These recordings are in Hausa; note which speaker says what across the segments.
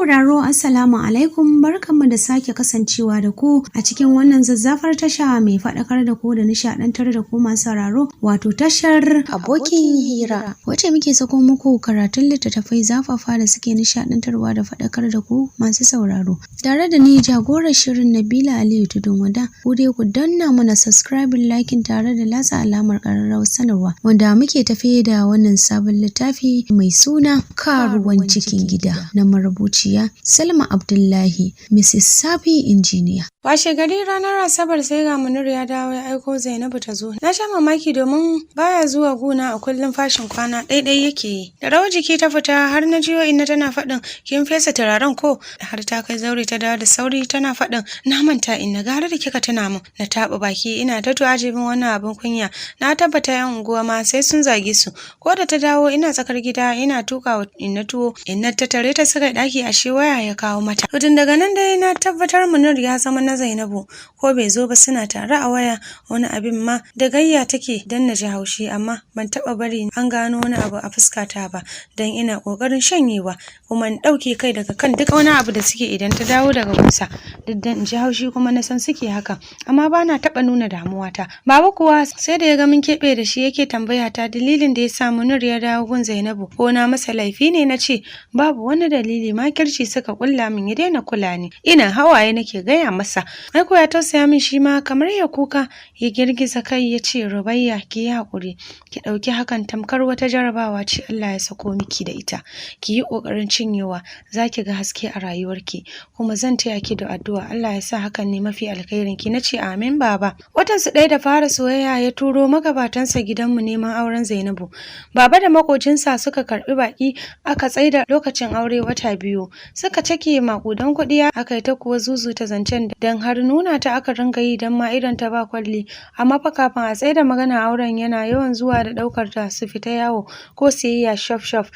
Speaker 1: Sauraro, Assalamu alaikum, barkanmu da sake kasancewa da ku a cikin wannan zazzafar tasha mai faɗakar da ku da nishaɗantar da ku masu sauraro, wato tashar Abokin Hira, wacce muke sako muku karatun littattafai zafafa da suke nishaɗantarwa da faɗakar da ku masu sauraro. Tare da ni jagorar shirin, Nabila Aliyu Tudun Wada. Ku dai ku danna mana subscribing, liking tare da latsa alamar ƙararrawar sanarwa, wanda muke tafe da wannan sabon littafi mai suna Karuwan Cikin Gida na marubuciya Salma Abdullahi, Mrs. Sabi Injiniya.
Speaker 2: Washe gari ranar Asabar sai ga Munir ya dawo, ya aiko Zainabu ta zo. Na sha mamaki domin baya zuwa guna a kullum, fashin kwana ɗaiɗai yake yi. Da rawar jiki ta fita, har na jiyo inna tana faɗin, "Kin fesa turaren ko?" Har ta kai zaure ta dawo da sauri tana faɗin, "Na manta inna, gara da kika tuna min." Na taɓa baki ina ta tu'ajibin wannan abin kunya. Na tabbata yan unguwa ma sai sun zage su. Ko da ta dawo ina tsakar gida ina tuka wa inna tuwo. Inna ta tare ta suka ɗaki, ashe waya ya kawo mata. To tun daga nan dai na tabbatar Munir ya zama na Zainabu, ko bai zo ba suna tare a waya. Wani abin ma da gayya take dan na ji haushi, amma ban taba bari an gano wani abu a fuskata ba, dan ina kokarin shanyewa kuma in dauke kai daga kan duk wani abu da suke. Idan ta dawo daga kusa, duk dan in ji haushi kuma na san suke haka, amma bana taba nuna damuwata. Baba kuwa sai da ya ga mun keɓe da shi yake tambaya ta dalilin da ya sa Munir ya dawo gun Zainabu, ko na masa laifi ne. Na ce babu wani dalili, makirci suka kulla min ya daina kula ni. Ina hawaye nake gaya masa. Aiko ya tausaya min, shi ma kamar ya kuka, ya girgiza kai ya ce, "Rubayya, ki yi haƙuri, ki ɗauki hakan tamkar wata jarabawa ce Allah ya sako miki da ita. Ki yi ƙoƙarin cinyewa, za ki ga haske a rayuwarki, kuma zan taya ki da addu'a Allah ya sa hakan ne mafi alkhairin ki." Na ce, "Amin, baba." Watan su ɗaya da fara soyayya ya turo magabatansa gidanmu neman auren Zainabu. Baba da makocinsa suka karɓi baƙi, aka tsaida lokacin aure wata 2. Suka cake maƙudan kuɗi, aka yi ta kuwa zuzuta zancen, dan har nuna ta aka ringa yi, dan ma idon ta ba kwalli. Amma fa kafin a tsaida magana auren yana yawan zuwa da ɗaukar ta su fita yawo ko siyayya shop shop.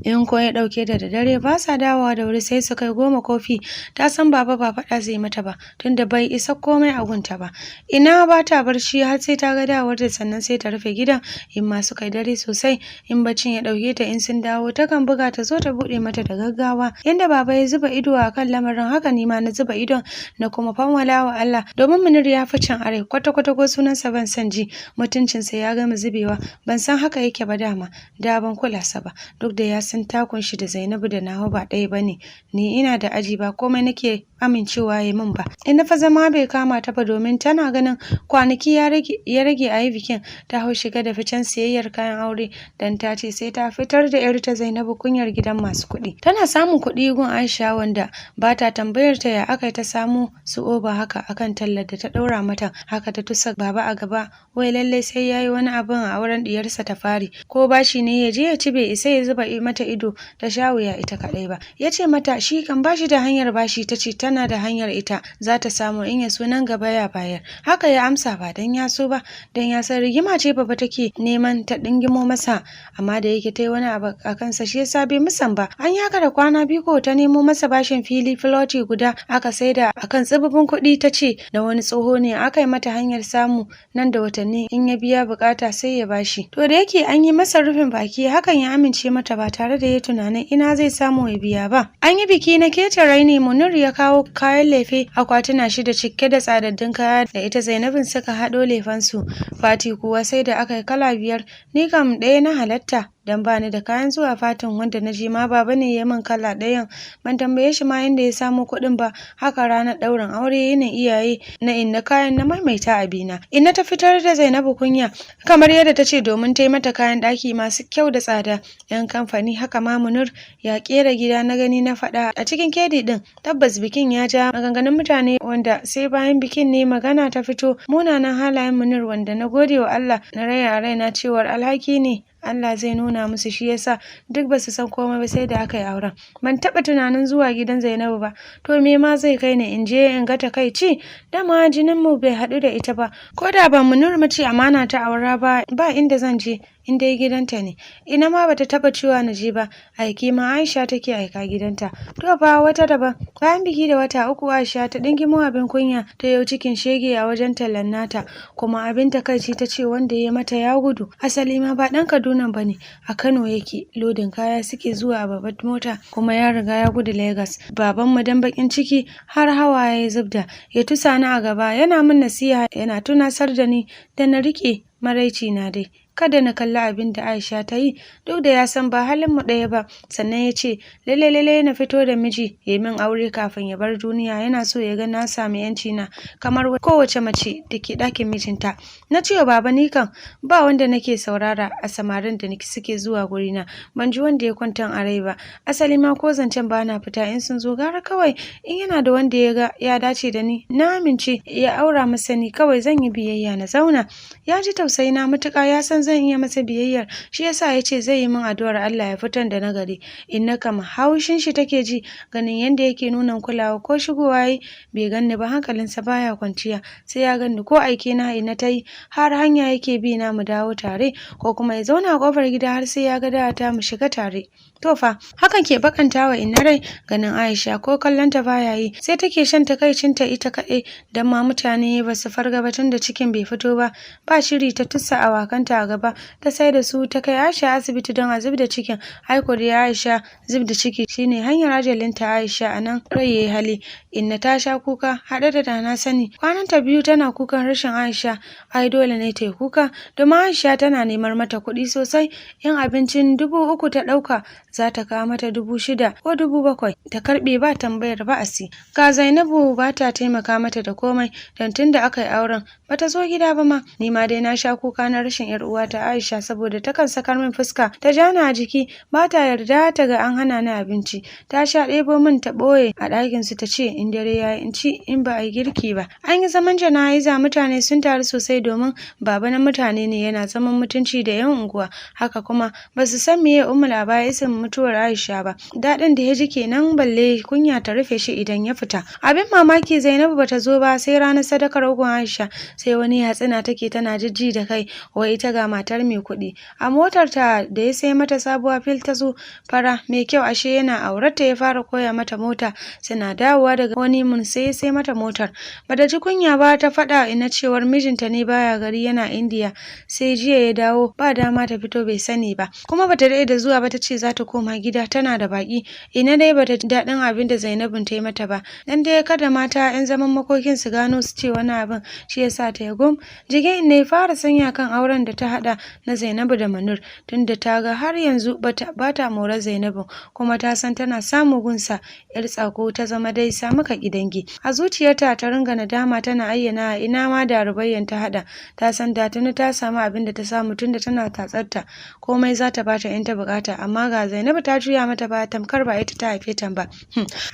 Speaker 2: In ko ya ɗauke ta da dare, ba sa dawowa da wuri, sai su kai 10 kofi. Ta san baba ba faɗa zai mata ba, tunda bai isa komai a gunta ba. Ina ba ta barci har sai ta ga dawowar ta, sannan sai ta rufe gidan. In ma su kai dare sosai, in baccin ya ɗauke ta, in sun dawo takan buga ta zo ta buɗe mata da gaggawa. Yanda baba ya zuba ido a kan lamarin, haka ni ma na zuba idon, na kuma fanwala wa Allah, domin Munir ya fi can arai kwata kwata, ko sunansa ban san ji. Mutuncinsa ya gama zubewa. Ban san haka yake ba dama, da ban kula sa ba, duk da ya san takun shi da Zainabu da nawa ba ɗaya bane. Ni ina da aji, ba komai nake amincewa ya min ba. Ina fa zama bai kama ta ba, domin tana ganin kwanaki ya rage a yi bikin, ta hau shiga da ficen siyayyar kayan aure, dan ta ce sai ta fitar da yarta Zainabu kunyar gidan masu kuɗi. Tana samun kuɗi gun Aisha, wanda ba ta tambayar ta ya aka ta samu su oba haka akan tallar da ta ɗaura mata. Haka ta tusa baba a gaba, wai lallai sai yayi wani abin a auren diyarsa ta fari, ko bashi ne ya je ya ci, bai isa ya zuba mata ido ta sha wuya ita kaɗai ba. Ya ce mata shi kan bashi da hanyar bashi, ta ce tana da hanyar, ita za ta samu, in ya so nan gaba ya bayar. Haka ya amsa, ba dan ya so ba, dan ya san rigima ce baba take neman ta dingimo masa, amma da yake ta yi wani abu a kansa, shi yasa bai musan ba. An yi haka da kwana 2 ko ta nemo masa bashin fili, filoti guda aka saida akan tsibibin kuɗi. Ta ce na wani tsoho ne, aka yi mata hanyar samu, nan da watanni in ya biya bukata sai ya bashi. To da yake an yi masa rufin baki, hakan ya amince mata ba tare da ya tunanin ina zai samu ya biya ba. An yi biki na kece raini. Munir ya kawo kayan lefe, akwatuna shida cike da tsadaddun kaya, da ita Zainabin suka haɗo lefensu. Fati kuwa sai da aka yi kala biyar. Ni kam ɗaya na halatta, dan bani da kayan zuwa fatin. Wanda na je ma baba ne ya min kala ɗayan, ban tambaye shi ma inda ya samo kuɗin ba. Haka ranar ɗaurin aure, yinin iyaye na inna, kayan na maimaita abina. Inna ta fitar da Zainabu kunya kamar yadda ta ce, domin ta yi mata kayan ɗaki masu kyau da tsada, yan kamfani. Haka ma Munir ya ƙera gida na gani na faɗa a cikin kedi ɗin. Tabbas bikin ya ja maganganun mutane, wanda sai bayan bikin ne magana ta fito munanan halayen Munir, wanda na gode wa Allah, na raya a raina cewar alhaki ne Allah zai nuna musu, shi yasa duk basu san komai ba sai da aka yi auren. Ban taɓa tunanin zuwa gidan Zainabu ba, to me ma zai kai ni in je in ga takaici? Dama jinin mu bai haɗu da ita ba. Ko da ba Munir mace amana ta aura ba, ba inda zan je. in dai gidanta ne. Ina ma bata taba cewa na je ba, aiki ma Aisha take aika gidanta. To fa wata daban, bayan biki da wata 3 Aisha ta dingimo abin kunya ta yau cikin shege a wajen tallan nata, kuma abin takaici ta ce wanda ya mata ya gudu. Asali ma ba dan Kaduna bane, a Kano yake, lodin kaya suke zuwa a babbar mota, kuma ya riga ya gudu Lagos. Baban mu dan bakin ciki har hawaye ya zubda, ya tusa ni a gaba yana min nasiha, yana tunasar da ni da na rike maraici na dai, kada na kalli abin da Aisha ta yi, duk da ya san ba halin mu ɗaya ba. Sannan ya ce lalle lalle na fito da miji ya min aure kafin ya bar duniya, yana so ya ga na sami yanci na kamar kowace mace da ke ɗakin mijinta. Na ce wa baba ni kan ba wanda nake saurara a samarin da suke zuwa gurina, ban ji wanda ya kwantan a rai ba. Asali ma ko zancen ba na fita in sun zo, gara kawai in yana da wanda ya ga ya dace da ni na amince ya aura masa ni, kawai zan yi biyayya na zauna. Ya ji tausayi na matuƙa, ya san zan iya masa biyayyar, shi yasa yace zai yi min addu'ar Allah ya fitar da nagari. Inna kama haushin shi take ji ganin yanda yake nuna kulawa, ko shigowa yi bai ganni ba hankalinsa baya kwanciya sai ya ganni, ko aike na ina tayi har hanya yake bi na mu dawo tare, ko kuma ya zauna a kofar gida har sai ya ga da ta mu shiga tare. To fa hakan ke bakantawa inna rai ganin Aisha ko kallon ta baya yi, sai take shan takaicinta ita kaɗai, dan ma mutane ba su farga ba tunda cikin bai fito ba. Ba shiri ta tussa awakanta a gaba ta sai da su ta kai Aisha asibiti don a zub da cikin. Aiko da Aisha zub da ciki shine hanyar ajalinta. Aisha anan rai yayi hali. Inna ta sha kuka haɗe da dana sani, kwananta 2 tana kukan rashin Aisha. Ai dole ne ta yi kuka domin Aisha tana neman mata kuɗi sosai. In abincin 3000 ta ɗauka za ta kawo mata 6000 ko 7000 ta karɓe ba tambayar ba'asi. Ga Zainabu ba ta taimaka mata da komai, don tunda aka yi auren bata zo gida ba ma. Ni ma dai na sha kuka na rashin yar uwata Aisha, saboda takan sakar min fuska ta jana a jiki, ba ta yarda ta ga an hana ni abinci. Ta sha ɗebo min ta ɓoye a ɗakin su ta ce in dare yayi in ci in ba a yi girki ba. An yi zaman jana'iza, mutane sun taru sosai domin baba na mutane ne, yana zaman mutunci da yan unguwa. Haka kuma ba su san meye Ummul Aba'isin mutuwar Aisha ba. Daɗin da ya ji kenan, balle kunya ta rufe shi idan ya fita. Abin mamaki Zainabu bata zo ba sai ranar sadakar ukun Aisha, sai wani yatsina take tana jijji da kai, wai ita ga matar mai kuɗi. A motar ta da ya sai mata sabuwa fil ta zo fara mai kyau, ashe yana aurata ya fara koya mata mota. Suna dawowa daga wani mun sai ya sai mata motar. Bata ji kunya ba ta faɗa ina cewar mijinta ne baya gari, yana Indiya, sai jiya ya dawo, ba dama ta fito bai sani ba. Kuma bata daɗe da zuwa ba ta ce za ta koma gida tana da baki. Ina dai bata ji daɗin abin da Zainabun ta yi mata ba, dan dai kada mata 'yan zaman makokin su gano su ce wani abin, shi yasa ta yi gum. Jikin inna ya fara sanya kan auren da ta haɗa na Zainabu da Manur, tunda ta ga har yanzu bata more Zainabu, kuma ta san tana samu gunsa yar tsako ta zama dai samu ka gidangi. A zuciyarta ta ringa nadama tana ayyana ina ma da Rubayyan ta haɗa, ta san da tuni ta samu abin da ta samu tunda tana tatsarta, komai za ta bata in ta bukata. Amma ga Zainabu ta juya mata ba tamkar ba ita ta haife ta ba.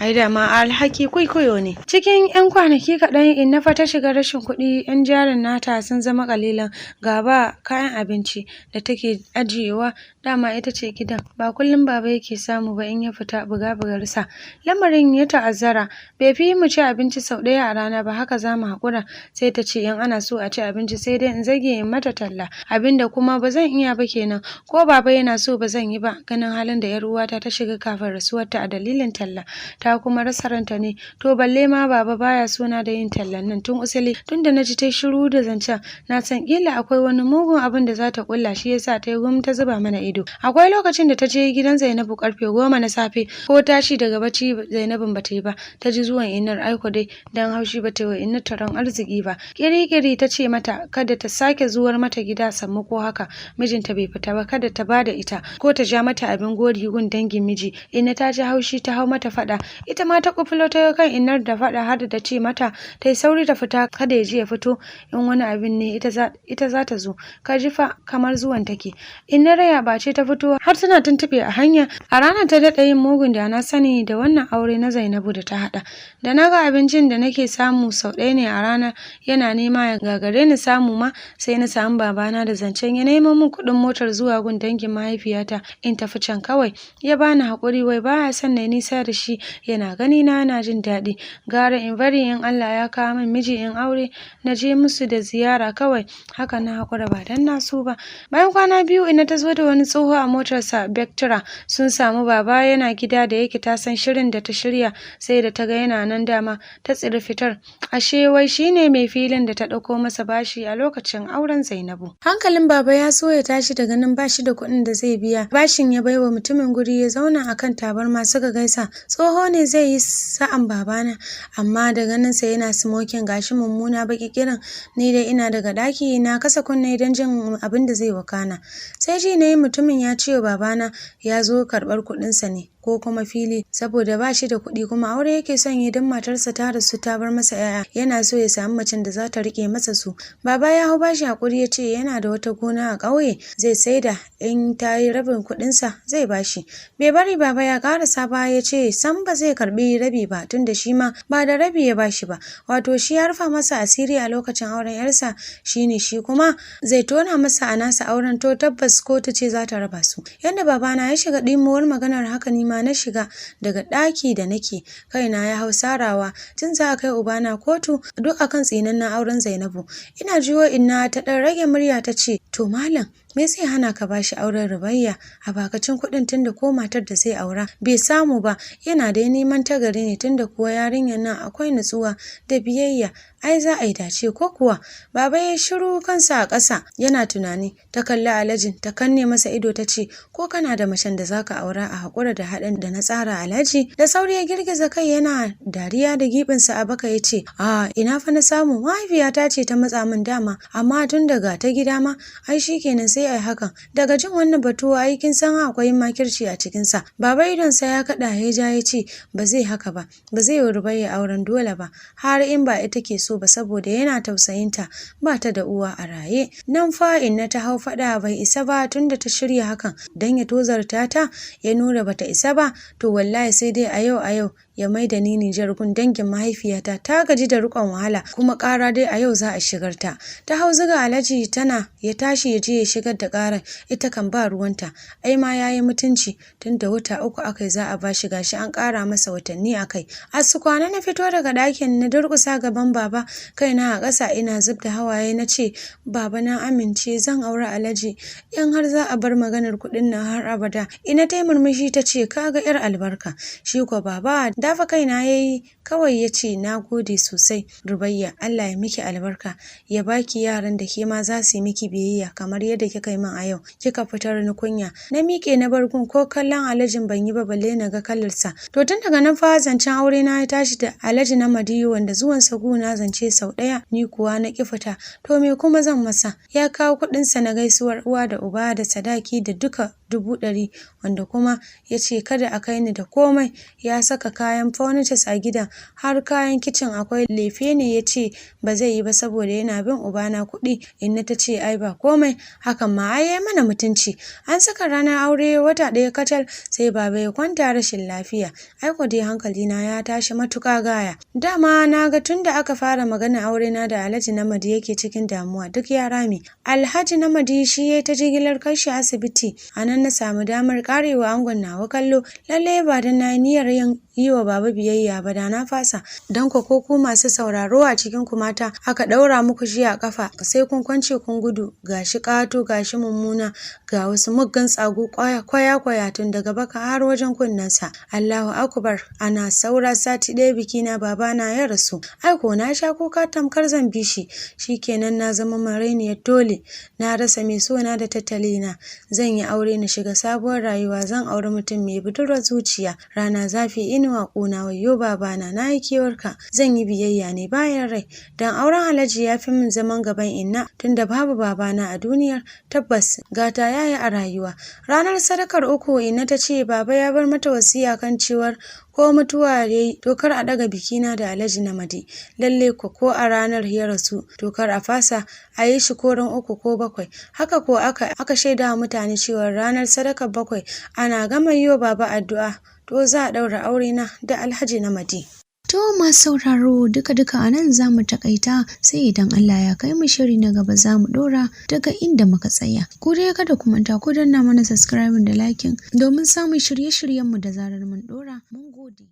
Speaker 2: Ai da ma alhaki kwaikwayo ne. Cikin yan kwanaki kaɗan inna fa ta shiga rashin kuɗi, yan jarin nata sun zama kalilan, ga ba kayan abinci da take ajiyewa, dama ita ce gidan, ba kullum baba yake samu ba in ya fita buga bugarsa. Lamarin ya ta'azzara, bai fi mu ci abinci sau ɗaya a rana ba, haka za mu haƙura. Sai ta ce in ana so a ci abinci sai dai in zage in mata talla, abinda kuma ba zan iya ba kenan, ko baba yana so ba zan yi ba, ganin halin da yar uwata ta shiga kafin rasuwarta a dalilin talla, ta kuma rasa ranta ne. To balle ma baba baya so na da yin tallan nan tun usuli. Tunda na ji ta shiru da zancen, na san kila akwai wani mugun abin da za ta kulla, shi yasa ta yi gum ta zuba mana ido. Akwai lokacin da ta je gidan Zainabu karfe 10 na safe, ko tashi daga bacci Zainabun bata yi ba, ta ji zuwan innar. Aiko dai dan haushi bata yi wa innar taron arziki ba. Kiri-kiri ta ce mata kada ta sake zuwar mata gida sammu ko haka mijinta bai fita ba, kada ta bada ita ko ta ja mata abin gori gun dangin miji. Inna ta ji haushi ta hau mata fada, ita ma ta kufulo ta kan innar da fada, har da ce mata ta yi sauri ta fita kada ya ji ya fito, in wani abin ne ita za ta zo. Ka ji fa kamar zuwan take. Inna raya ba ce ta fito har tana tuntube a hanya. A ranar ta daɗa yin mugun da na sani da wannan aure na Zainabu da ta haɗa. Da na ga abincin da nake samu sau ɗaya ne a rana yana nema ya gagare ni samu ma, sai na samu babana da zancen ya nemo min kuɗin motar zuwa gun dangin mahaifiyata in tafi can kawai. Kawai ya bani haƙuri, wai baya son na nisa da shi, yana gani na yana jin daɗi. Gara in bari in Allah ya kawo min miji in aure, na je musu da ziyara kawai. Haka na haƙura ba dan na so ba. Bayan kwana 2 Inna ta zo da wani tsoho a motarsa Vectra. Sun samu baba yana gida, da yake ta san shirin da ta shirya, sai da ta ga yana nan dama ta tsiri fitar. Ashe wai shine mai filin da ta ɗauko masa bashi a lokacin auren Zainabu. Hankalin baba ya so ya tashi daga nan, bashi da kuɗin da zai biya bashin. Ya baiwa mutumin guri ya zauna akan tabarma, suka gaisa. Tsoho ne zai yi sa'an babana, amma da ganinsa yana smoking, gashi mummuna baki kirin. Ni dai ina daga ɗaki na kasa kunne don jin abin da zai wakana. Sai ji na yi mutumin ya ce wa babana ya zo karɓar kuɗinsa ne ko kuma fili, saboda ba shi da kuɗi, kuma aure yake son yi don matarsa ta rasu ta bar masa 'ya'ya, yana so ya samu macen da za ta riƙe masa su. Baba ya hau bashi haƙuri, ya ce yana da wata gona a ƙauye zai saida, in ta yi rabin kuɗinsa zai bashi. Bai bari baba ya ƙarasa ba, ya ce sam ba zai karɓi rabi ba, tunda shi ma ba da rabi ya bashi ba. Wato shi ya rufa masa asiri a lokacin auren 'yarsa, shine shi kuma zai tona masa a nasa auren. To tabbas kotu ce za ta raba su. Yadda babana ya shiga ɗimuwar maganar, haka ni ma na shiga daga ɗaki da nake, kaina ya hau sarawa tun za a kai ubana kotu, duk akan tsinannen auren Zainabu. Ina jiwo inna ta ɗan rage murya ta ce, to malam, me zai hana ka bashi auren Rubayya a bakacin kuɗin, tunda ko matar da zai aura bai samu ba, yana dai neman tagari ne, tunda kuwa yarinyar nan akwai nutsuwa da biyayya, ai za a yi dace, ko kuwa? Baba ya shiru kansa a ƙasa yana tunani. Ta kalli Alhajin ta kanne masa ido ta ce, ko kana da macen da zaka aura a haƙura da haɗin da na tsara, Alhaji? Da sauri ya girgiza kai yana dariya da giɓinsa a baka, ya ce, a ina fa na samu, mahaifiyata ce ta matsa min dama, amma tun daga ta gida ma ai shikenan, sai ai hakan. Daga jin wannan batu ai kin san akwai makirci a cikinsa. Baba idonsa ya kaɗa ya ja, ya ce ba zai haka ba, ba zai yi Rubayya auren dole ba, har in ba ita ke so ba, saboda yana tausayinta, ba ta da uwa a raye. Nan fa inna ta hau faɗa, bai isa ba, tunda ta shirya hakan dan ya tozarta ta, ya nuna bata isa ba, to wallahi sai dai a yau a yau ya maida ni Nijar gun dangin mahaifiyata, ta gaji da riƙon wahala, kuma ƙara dai a yau za a shigar ta. Ta hau zuga Alhaji tana ya tashi ya je ya shigar da ƙarar, ita kan ba ruwanta, ai ma yayi mutunci, tunda wata 3 akai za a bashi, gashi an ƙara masa watanni akai. A su kwana na fito daga ɗakin, na durƙusa gaban baba, kaina a ƙasa ina zub da hawaye, na ce, baba, na amince, zan auri Alhaji in har za a bar maganar kuɗin nan har abada. Ina ta murmushi ta ce, kaga yar albarka. Shi ko baba dafa kaina yayi kawai, ya ce, na gode sosai Rubayya, Allah ya miki albarka, ya baki yaran da ke ma za su yi miki biyayya kamar yadda kika yi min a yau, kika fitar ni kunya. Na miƙe na bar gun, ko kallon Alhajin ban yi ba, balle na ga kalarsa. To tun daga nan fa zancen aure na ya tashi da Alhaji na Madiyu, wanda zuwan sa guna zance sau ɗaya, ni kuwa na ƙi fita. To me kuma zan masa? Ya kawo kuɗinsa na gaisuwar uwa da uba da sadaki da duka 100,000, wanda kuma ya ce kada a kai ni da komai. Ya saka kayan furnitures a gidan, har kayan kicin akwai. Lefe ne ya ce ba zai yi ba saboda yana bin ubana kuɗi. Inna ta ce ai ba komai, hakan ma ai yayi mana mutunci. An saka ranar aure, wata ɗaya kacal sai baba ya kwanta rashin lafiya. Ai ko dai hankalina ya tashi matuƙa gaya. Dama na ga tunda aka fara magana aure na da Alhaji Namadi yake cikin damuwa, duk ya rame. Alhaji Namadi shi ya ta jigilar kai shi asibiti. A nan na samu damar karewa angon nawa kallo. Lalle ba dan na niyyar yin yi wa baba biyayya ba, da na fasa. Dan ko ku masu sauraro, a cikin ku mata aka ɗaura muku shi a kafa, sai kun kwance kun gudu. Gashi ƙato, gashi mummuna, ga wasu muggan tsagu kwaya kwaya kwaya tun daga baka har wajen kunnensa. Allahu akbar! Ana saura sati ɗaya biki na, babana ya rasu. Ai ko na sha kuka tamkar zan bi shi. Shikenan na zama marainiyar dole, na rasa mai sona da tattali na. Zan yi aure na shiga sabuwar rayuwa, zan auri mutum mai budurwar zuciya, rana zafi inuwa ƙuna, wayyo babana, na yi kewarka. Zan yi biyayya ne bayan rai, dan auren Alhaji ya fi min zaman gaban inna, tunda babu babana a duniyar. Tabbas gata yayi a rayuwa. Ranar sadakar 3, inna ta ce baba ya bar mata wasiya kan cewar ko mutuwa yayi, to kar a ɗaga bikina da Alhaji Namadi. Lalle ko a ranar ya rasu, to kar a fasa, a yi shi ko ran 3 ko 7. Haka ko aka shaida wa mutane cewa ranar sadakar 7, ana gama yi wa baba addu'a, to za a ɗaura aure na da Alhaji Namadi.
Speaker 1: To masu sauraro, duka-duka a nan za mu takaita, sai idan Allah ya kai mu shiri na gaba za mu ɗora daga inda muka tsaya. Ku dai kada ku manta ku danna mana subscribing da liking domin samun shirye-shiryenmu da zarar mun ɗora. Mun gode.